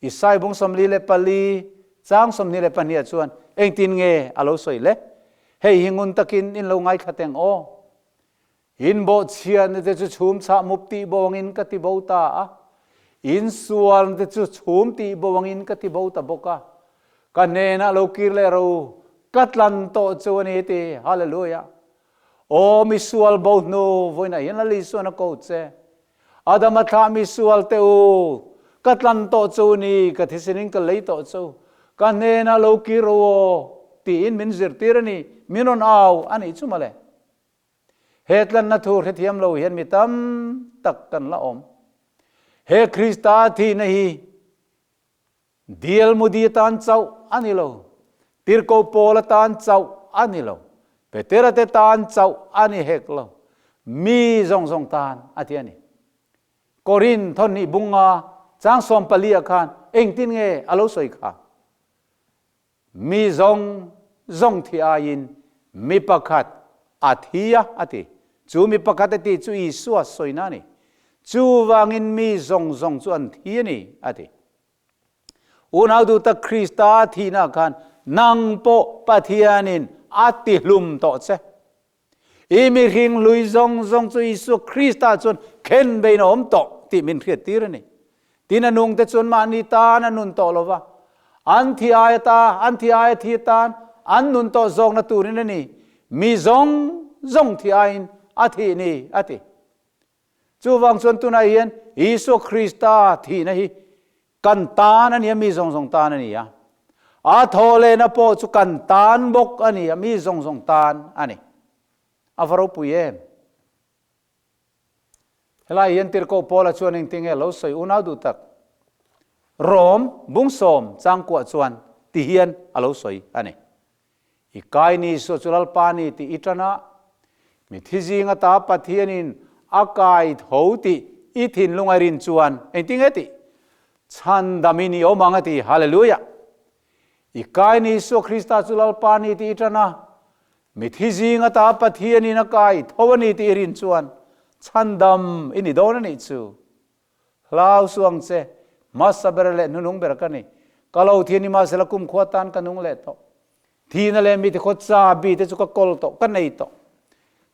Isai bung 44 chang 22 ah chuan engtin nge a lo sawi le? Hei hi ngun takin in lo ngaithla teng aw. In bawhchhiatna te chu chhum chhah mup tih bo angin ka ti bo ta a, in sualna te chu chhum tih bo angin ka ti bo ta bawk a. Ka hnenah lo kir leh ro, ka tlan tawh chu a ni ti. Hallelujah! Aw misual bo hnu vawiinah hian Lal Isuan a ko che. Adama thlah misual te u, ka tlan tawh che u ni, ka thisen in ka lei tawh che u, ka hnenah lo kir rawh u aw, tiin min zirtir a ni, min rawn au a nih chu mawle. He tlanna thu hrethiam lo hian mi tam tak kan la awm. He Krista thihna hi Dialmudi atan chauh a ni lo, Tirhkoh Paul atan chauh a ni lo, Petera te tan chauh a ni hek lo, mi zawng zawng tan a ti a ni. Korin thawhnih bunga chang 14 ah khan engtin nge a lo sawi kha? Mi zawng zawng thi aiin mi pakhat a thi a, a ti. Chu mi pakhat a tih chu Isua sawina a ni. Chuvangin mi zawng zawng chu an thi a ni, a ti. Unau duh tak Krista thihna khan nang pawh Pathianin a tihlum tawh che. I mihring hlui zawng zawng chu Isua Krista chuan khen bein a awm tawh tih min hriattir a ni. Tin a nungte chuan mahni tan a nun tawh lo va, an thi aia ta, an thi aia thi atan an nun tawh zawkna turin a ni, mi zawng zawng thi aiin a thih ni, a ti. Chuvang chuan tunah hian Isua Krista thihna hi kan tan a ni a, mi zawng zawng tan a ni a. A thawhlehna pawh chu kan tan bawk a ni a, mi zawng zawng tan a ni. A va ropui em? Helai hian Tirhkoh Paula chuan engtin nge lo sawi unau duh tak? Rom bung sawm changkuah chuan ti hian a lo sawi a ni. I kai ni Isua chu Lalpa ni tih i tan a, mithi zing ata Pathianin a kai tho tih i thinlung a rin chuan engtin nge tih? Chhandamin i awm ang a ti. Hallelujah! I kai ni Isua Krista chu Lalpa ni tih i tan a, mithi zing ata Pathianin a kai tho a ni tih i rin chuan chhandam i ni dawn a nih chu. Hlau suh ang che, hmasa ber leh hnunung ber ka ni. Ka lo thi a ni mahsela kumkhua tan ka nung leh tawh. Thihna leh mi tikhaw chabi te chu ka kawl tawh, ka nei tawh.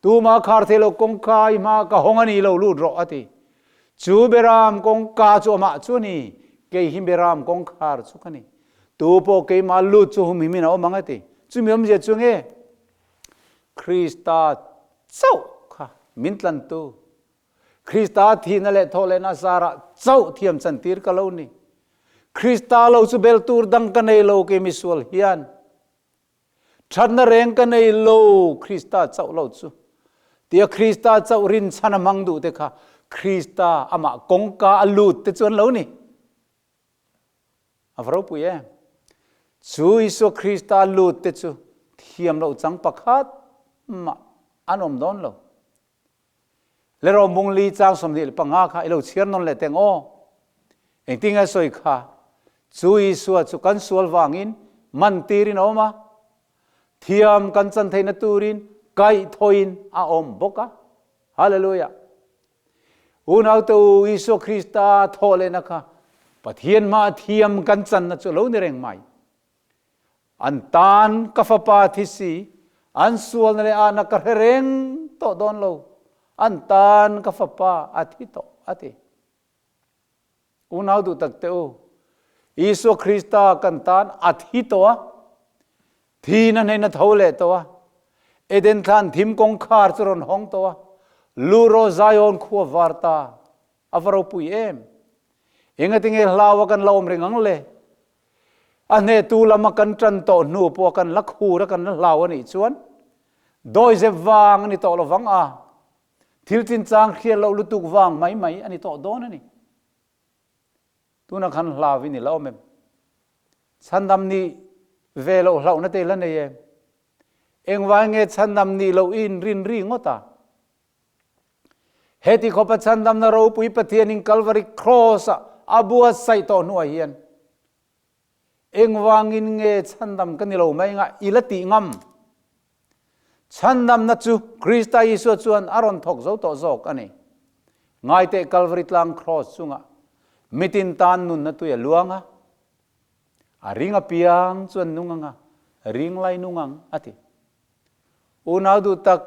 Tuma khar thei lo kawngka i hma ka hawng a ni lo lut rawh a ti. Chu Beram kawngka chu amah chu a ni, kei hi Beram kawngkhar chu ka ni. Tu pawh keimah lut chu humhim in a awm ang a ti. Chumi awmzia chu nge? Krista chauh kha min tlantu, Krista thihna leh thawhlehna zarah chauh thiam chantir ka lo ni. Krista lo chu bel tur dang ka nei lo kei misual hian. Thatna reng ka nei lo Krista chauh lo chu. Tia Krista chauh rinchhan a hmang duh te kha Krista amah kawngka a lut te chu an lo ni. A va ropui em! Chu Isua Krista lut te chu thiam loh chang pakhat mah an awm dawn lo. Le rawmbung li chang 25 kha i lo chhiar nawn leh teng aw. Engtin nge sawi kha? Chu Isua chu kan sual vangin man tirin a awm a, thiam kan chan theihna turin kaihthawhin a awm bawk a. Hallelujah! Unaute u, Isua Krista thawh lehna kha Pathian hmaa thiam kan channa chu a lo ni reng mai. An tan ka fapa thi si, an sualna leh ahna ka hre reng tawh dawn lo, an tan ka fapa a thi tawh, a ti. Unau duh tak te u, Isua Krista kan tan a thi tawh a, thihna hnein a tho leh tawh a, Eden thlan thim kawngkhar chu rawn hawng tawh a, Luro Zion khua var ta, a va ropui em! Engatinge hlau a kan la awm reng ang le? A hnehtu lama kan ṭan tawh hnu pawha kan la khur a kan la hlau a nih chuan dawizep vang a ni tawh lovang a, thil chinchang hriat loh lutuk vang mai mai a ni tawh dawn a ni. Tuna khan hlau in i la awm em? Chhandam nih ve loh hlauhna te i la nei em? Engvai nge chhandam nih loh i inrin ri ngawt a? Heti khawpa chhandamna ropui Pathianin Kalvari Kraws-ah a buatsaih tawh hnuah hian engvangin nge chhandam ka ni lo mai nga i la tih ngam? Chhandamna chu Krista Isua chuan a rawn thawk zo tawh zawk a ni. Ngaiteh Kalvari tlang Kraws chungah mitin tan nunna tui a luang a, a ring apiang chuan nung anga ring lai nung ang a ti. Unau duh tak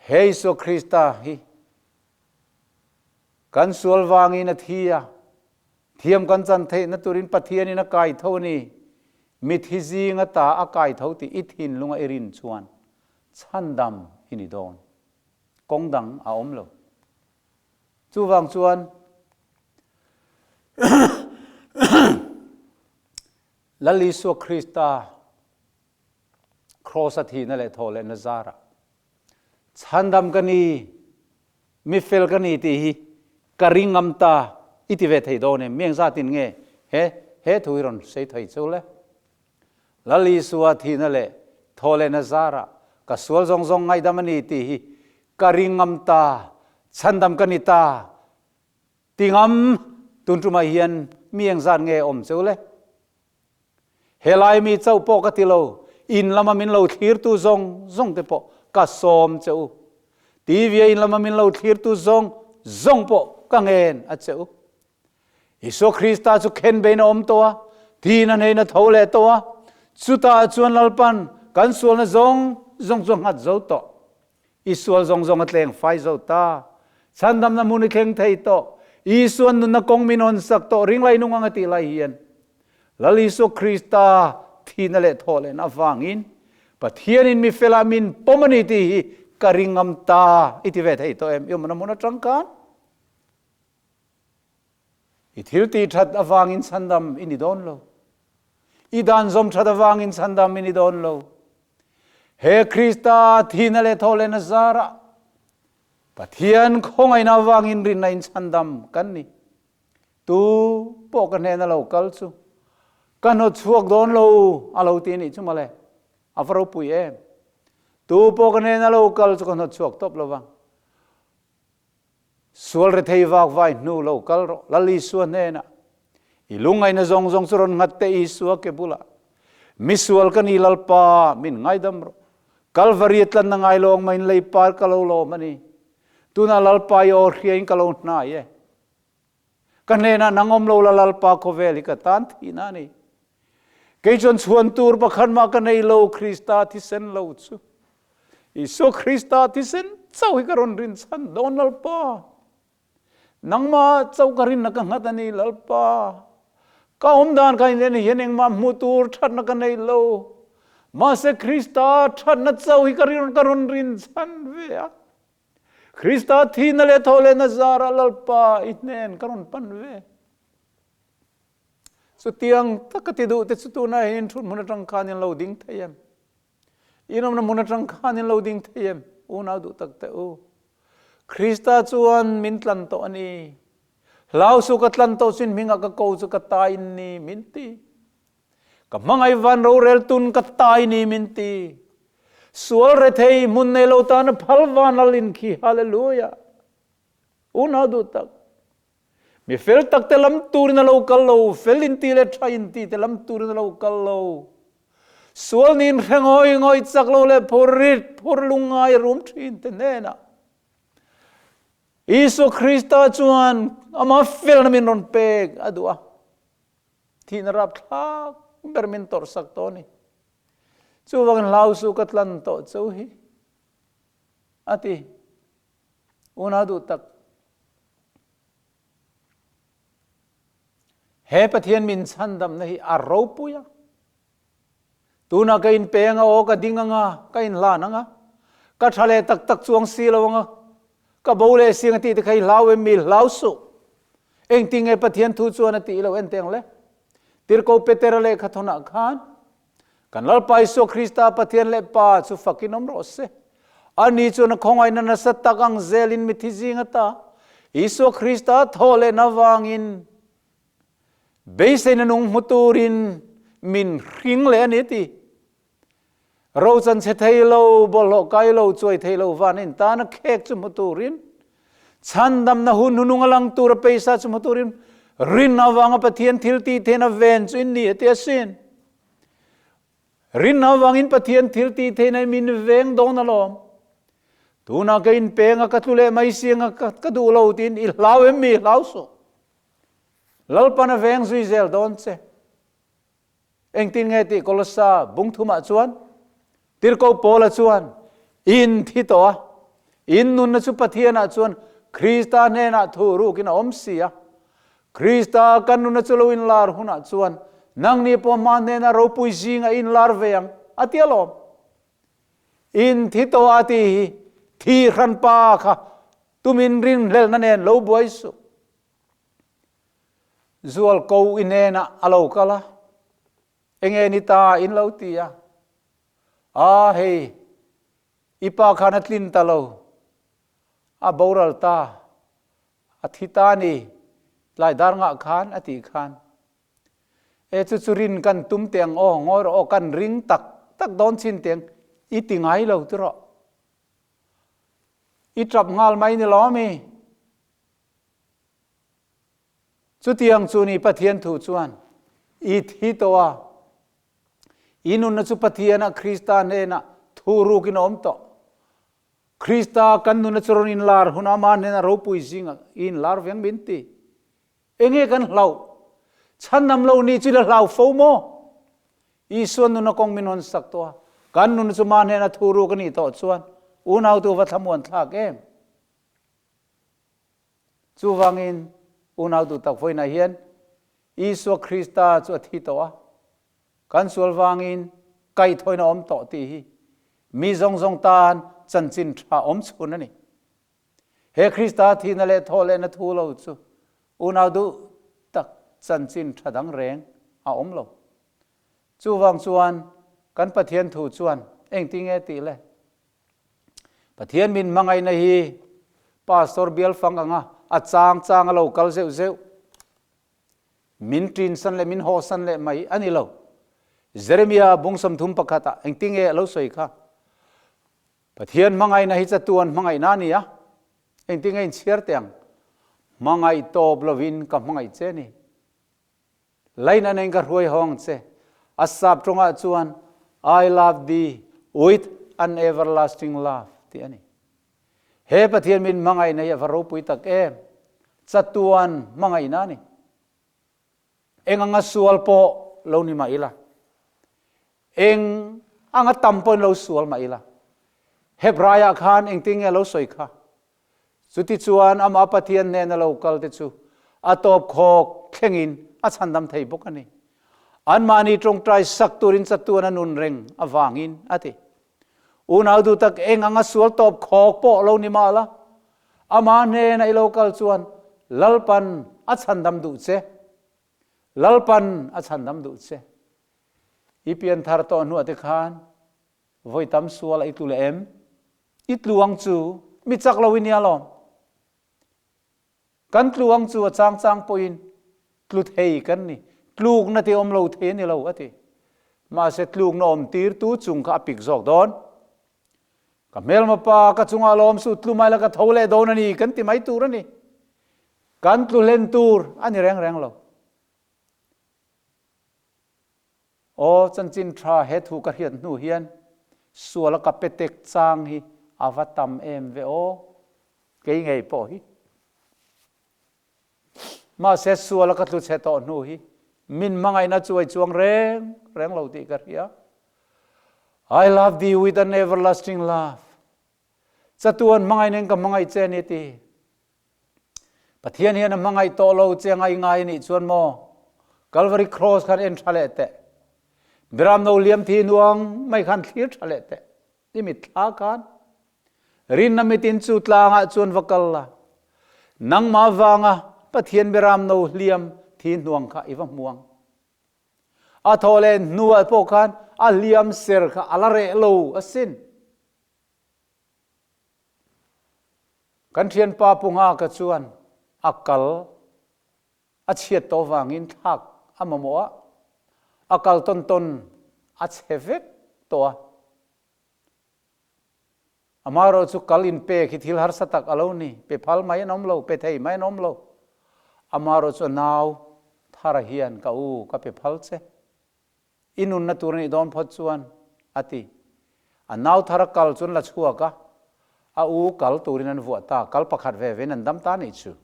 He Isua Krista hi kan sual vangin a thi a, thiam kan chan theihna turin Pathianin a kai tho a ni. Mithi zing ata a kai tho tih i thinlunga i rin chuan chhandam i ni dawn. Kawng dang a awm lo. Chuvang chuan Lal Isua Krista Kraws a thihna leh thawh lehna zarah chhandam ka ni, mifel ka ni tih hi ka ring ngam ta i ti ve thei dawn em? Mi engzatin nge he he thu hi rawn sawi thei chu le? Lal Isua thihna leh thawh lehna zarah ka sual zawng zawng ngaihdam a ni tih hi ka ring ngam ta, chhandam ka ni ta ti ngam tun tumah hian mi engzat nge awm chu le? Helai mi chauh pawh ka ti lo, in lama min lo thlirtu zawng zawng te pawh ka sawm che u. TV a in lama min lo thlirtu zawng zawng pawh ka ngen a che u. Isua Krista chu khenbein a awm tawh a, thihna hnein a tho leh tawh a, chutah chuan Lalpan kan sualna zawng zawng chu a nghat zo tawh. I sual zawng zawng a tleng fai zo ta. Chhandamna hmun i thleng thei tawh. Isuan nunna kawng min hawn sak tawh ring lai nung ang a tih lai hian Lal Isua Krista thihna leh thawh lehna avangin Pathianin mi felah min pawm a ni tih hi ka ring ngam ta i ti ve thei tawh em? I awmna hmun atang khan i thil tih that avangin chhandam i ni dawn lo. I dan zawm that avangin chhandam i ni dawn lo. He Krista thihna leh thawh lehna zarah Pathian khawngaihna avangin rinna in chhandam kan ni. Tu pawh ka hnena lo kal chu ka hnawt chhuak dawn lo a lo ti nih chu mawle. A va ropui em. Tu pawh ka hnena lo kal chu ka hnawt chhuak tawp lovang. Sual rethei vak vai hnu lo kal rawh, Lal Isua hnenah. I lungngaihna zawng zawng chu rawn nghat teh Isua ke bulah. Mi sual ka ni Lalpa, min ngaidam rawh. Kalvari a tlanna ngai lawng maiin lei par ka lo lawm a ni. Tunah Lalpa i aw hriain ka lo hnai e. Ka hnenah nang awm lo la Lalpa khawvel hi ka tan thihna a ni. Kei chuan chhuan tur pakhat mah ka nei lo Krista thisen lo chu. Isua Krista thisen chauh hi ka rawn rin chhan dawn Lalpa. Nangmah chauh ka rinna ka nghat a ni Lalpa. Ka awm dan ka inlen hian engmah hmuh tur thatna ka nei lo. Mahse Krista thatna chauh hi ka ka rawn rin chhan ve a. Krista thihna leh thawh lehna zarah Lalpa i hnen ka rawn pan ve. Chutiang taka ti duh te chu tunah hian in thut hmun atang khan in lo ding thei em? In awmna hmun atang khan in lo ding thei em? Unau duh tak teh u. Krista chuan min tlan tawh a ni. Hlau su ka tlan tawh chin hmingah ka ko chu ka ta in ni min ti. Ka hmangaih van rorel tun ka tai ni min ti. Sual rethei hmun nei lo tan a phal van al in khi hallelujah. Unau duh tak. Mi fel tak te lam turin a lo kal lo, fel in ti leh tha in ti te lam turin a lo kal lo. Sual nin hre ngawi ngawi chak lo leh phur rit phur lungngai rum thin te hnenah Isua Krista chuan amah felna min rawn pek a duh a. Thihna rapthlak ber min tawrhsak tawh a ni. Chuvangin hlau suh ka tlan tawh cheu hi a ti. Unau duh tak. He Pathian min chhandamna hi a ropui a. Tunah ka inpe anga aw ka ding anga, ka inhlan anga, ka tha leh tak tak chuang si lo anga, ka bo leh si anga tih te kha i hlau em mi? Hlau suh. Engtin nge Pathian thu chuan a tih lo en teh ang le? Tirhkoh Petera lehkha thawnah khan, Kan Lalpa Isua Krista Pathian leh Pa chu fakin awm rawh se. Ani chuan a khawngaihna nasa tak ang zelin mithi zing ata Isua Krista thawh lehna avangin Beiseina nung hmu turin min hring leh a ni ti. Rochan chhe thei lo, bawlhhlawh kai lo, chuai thei lo van in tana khek chu hmu turin, chhandamna hun hunung a lang tura peisa chu hmu turin rin avanga Pathian thil tih theihna ven chu in ni a ti asin. Rin avangin Pathian thil tih theihna in min veng dawn alawm. Tunah ka inpeng a, ka tlu leh mai si anga ka duh lo tiin i hlau em mi? Hlau suh. Lalpan a veng zui zel dawn che. Engtin nge tih Kolossa bung thumah chuan Tirhkoh Paula chuan, In thi tawh a, in nunna chu Pathianah chuan Krista hnenah thu rukin a awm si a. Krista kan nunna chu lo inlar hunah chuan nangni pawh hma hnenah ropui zingah i inlar ve ang, a ti alawm. In thi tawh a tih hi thi hranpa kha tumin rinhlelhna nen lo buai suh. Zual ko i hnenah a lo kal a, Enge ni ta in lo ti a? A, hei, i pa khan a tlin ta lo, a boral ta, a thi ta ni, tlai dar ngah khan a tih khan. E, chu chu rin kan tum teh ang aw, ngawi rawh aw, kan ring tak tak dawn chin teh ang, i ti ngai lo ti rawh. I tap nghal mai ni lo ami? Chutiang chu ni Pathian thu chuan i thi tawh a, i nunna chu Pathianah Krista hnenah thu rukin a awm tawh. Krista kan nunna chu rawn inlar hunah amah hnenah ropui zingah i inlar veng min ti. Enge kan hlauh? Chhanam lo ni chu i la hlau fo maw? Isua nuna kawng min hawn sak tawh a, kan nunna chu mah hnenah thu ruk a nih tawh chuan unautu va thlamuan thlak em? Chuvangin, unau duh tak vawiinah hian Isua Krista chu a thi tawh a, kan sual vangin kaihthawina awm tawh tih hi mi zawng zawng tan chanchin tha awm chhun a ni. He Krista thihna leh thawh lehna thu lo chu unau duh tak chanchin tha dang reng a awm lo. Chuvang chuan kan Pathian thu chuan engtinge tih le? Pathian min hmangaihna hi Pastor bial fang anga a chang chang a lo kal zeuh zeuh. Min ṭinsan leh min hawsan leh mai a ni lo. Jeremia bung 31 ah engtinge a lo sawi kha? Pathian hmangaihna hi chatuan hmangaihna a ni a, engtinge inchhiar teh ang? Hmangaih tawp lovin ka hmangaih che a ni. Laina nen ka hruai hawng che. A sap tawngah chuan I love thee with an everlasting love tih a ni. He Pathian min hmangaihna hi a va ropui tak em! Chatuan hmangaihna a ni. Eng anga sual pawh lo ni mah ila, eng anga tam pawhin lo sual mah ila, Hebraiah khan engtin nge a lo sawi kha? Chutichuan amah Pathian hnena lo kal te chu a tawp khawk thlengin a chhandam thei bawk a ni. Anmahni tawngtai sak turin chatuan a nun reng avangin, a ti. Unau duh tak eng anga sual tawp khawk pawh lo ni mah la, amah hnena i lo kal chuan Lalpan a chhandam duh che. Lalpan a chhandam duh che. I pianthar tawh hnuah te khan vawi tam sual a i tlu leh em? I tlu ang chu mi chak lo i nia lawm. Kan tlu ang chu a chang chang pawhin tlu thei kan ni. Tlukna ti awm lo thei a ni lo a ti. Mahse tlukna awm tirtu chung kha a pik zawk dawn. Ka hmelma pa ka chungah lawm suh tlu mai la ka tho leh dawn a ni kan ti mai tur a ni. Kan tlu hlen tur a ni reng reng lo. Aw, chanchin tha he thu ka hriat hnu hian sual a ka pe tek chang hi a va tam em ve aw, kei ngei pawh hi. Mahse sual a ka tlu chhe tawh hnu hi min hmangaihna chuai chuang reng reng lo tih ka hria. I love thee with an everlasting love. Chatuan hmangaih nen ka hmangaih che a ni ti. Pathian hian a hmangaih tawh lo che ngai ngai a nih chuan maw Calvary Cross khan en tha leh teh. Biram no liam thi nuang mai khan thlir tha leh teh. I mitthla khan rinna mitin chu tlangah chuan va kal la. Nangmah vanga Pathian biram no hliam thi hnuang kha i va hmuang. A thawh leh hnuah pawh khan a hliam ser kha a la reh lo asin. Kan thianpa Pu Nghaka chuan a kal a chhiat tawh vangin thlak a mamawh a, a kal tawn tawn a chhe vek tawh a. Amaherawh chu kal inpek hi thil harsa tak a lo ni, pe phal mai an awm lo, pe thei mai an awm lo. Amaherawh chu a nau Thara hian ka u ka pe phal che. I nunna tur a nih dawn phawt chuan, a ti. A nau thar a kal chuan la chhuak a, a u kal turin an vuah ta, kal pakhat ve vein an dam ta nih chu.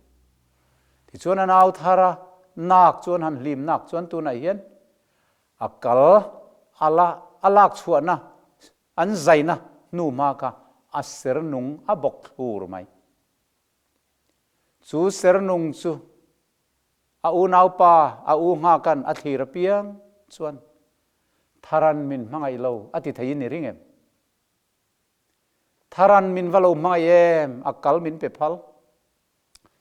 Tichuan a nau thar a nak chuan han hlim nak chuan tunah hian a kal a la a lak chhuahna an zaina hnu hma kha a ser nung a bawk thlur mai. Chu ser nung chu A unaupa a u nghakan a thlir apiang chuan Tharan min hmangaih lo a ti theiin i ring em? Tharan min va lo hmangaih em? A kal min pe phal.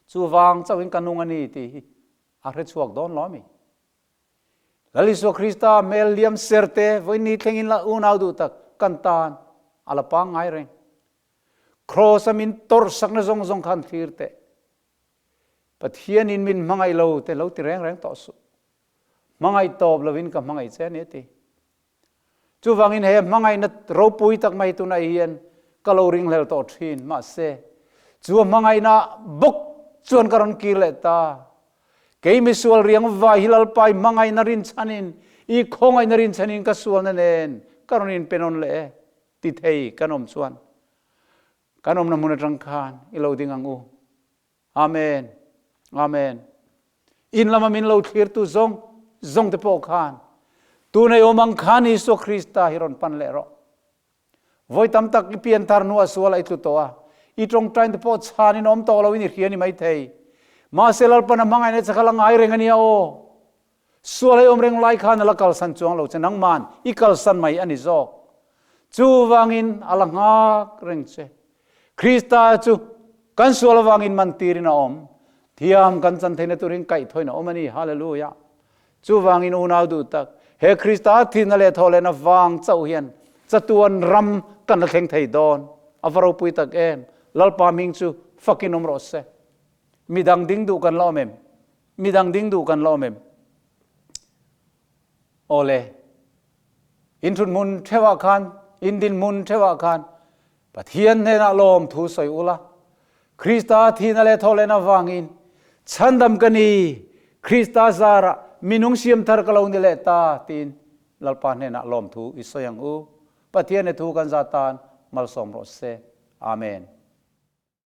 Chuvang chauhin ka nung a ni tih hi a hre chhuak dawn lo a mi? Lal Isua Krista hmel liam ser te vawiin thlengin la unau duh tak kan tan a la pangngai reng. Kraws a min tawrhsakna zawng zawng khan thlir teh. Pathianin min hmangaih lo te lo ti reng reng tawh suh. Hmangaih tawp lovin ka hmangaih che a ni a ti. Chuvangin he hmangaihna ropui tak mai tunah hian ka lo ringhlel tawh thin. Mahse, chu a hmangaihna bawk chuan ka rawn kir leh ta. Kei misual riang vai hi Lalpa i hmangaihna rinchhanin, i khawngaihna rinchhanin ka sualna nen ka rawn inpenawn leh e ti thei kan awm chuan kan awmna hmun atang khan i lo ding ang u. Amen. Amen. In lama min lo thlirtu zawng zawng te pawh khan tunei awm ang khan Isua Krista hi rawn pan leh rawh. Vawi tam tak i pianthar hnuah sual a i tlu tawh a, i tawngtain te pawh chhanin awm tawh loin i hria ni mai thei. Mahse Lalpan a hmangaihna che kha la ngai reng a nia aw. Sual ei awm reng lai khan a la kalsan chuang lo che, nangman i kalsan mai a ni zawk. Chuvangin a la nghak reng che. Krista chu kan sual avangin man tirin a awm. Thiam kan chan theihna turin kaihthawin a awm a ni. Hallelujah! Chuvangin unau duh tak, he Krista thihna leh thawhlehna vang chauh hian chatuan ram kan la thleng thei dawn. A va ropui tak em! Lalpa hming chu fakin awm rawh se. Midang ding duh kan la awm em? Midang ding duh kan la awm em? Awle, in thut hmun theuhah khan, in din hmun theuhah khan Pathian hnenah lawm thu sawi ula, Krista thihna leh thawhlen avangin chhandam ka ni, Krista zarah minung siam thar ka lo ni leh ta tiin Lalpa hnenah lawm thu i sawi ang u. Pathian he thu kan za tan malsawm rawh se. Amen.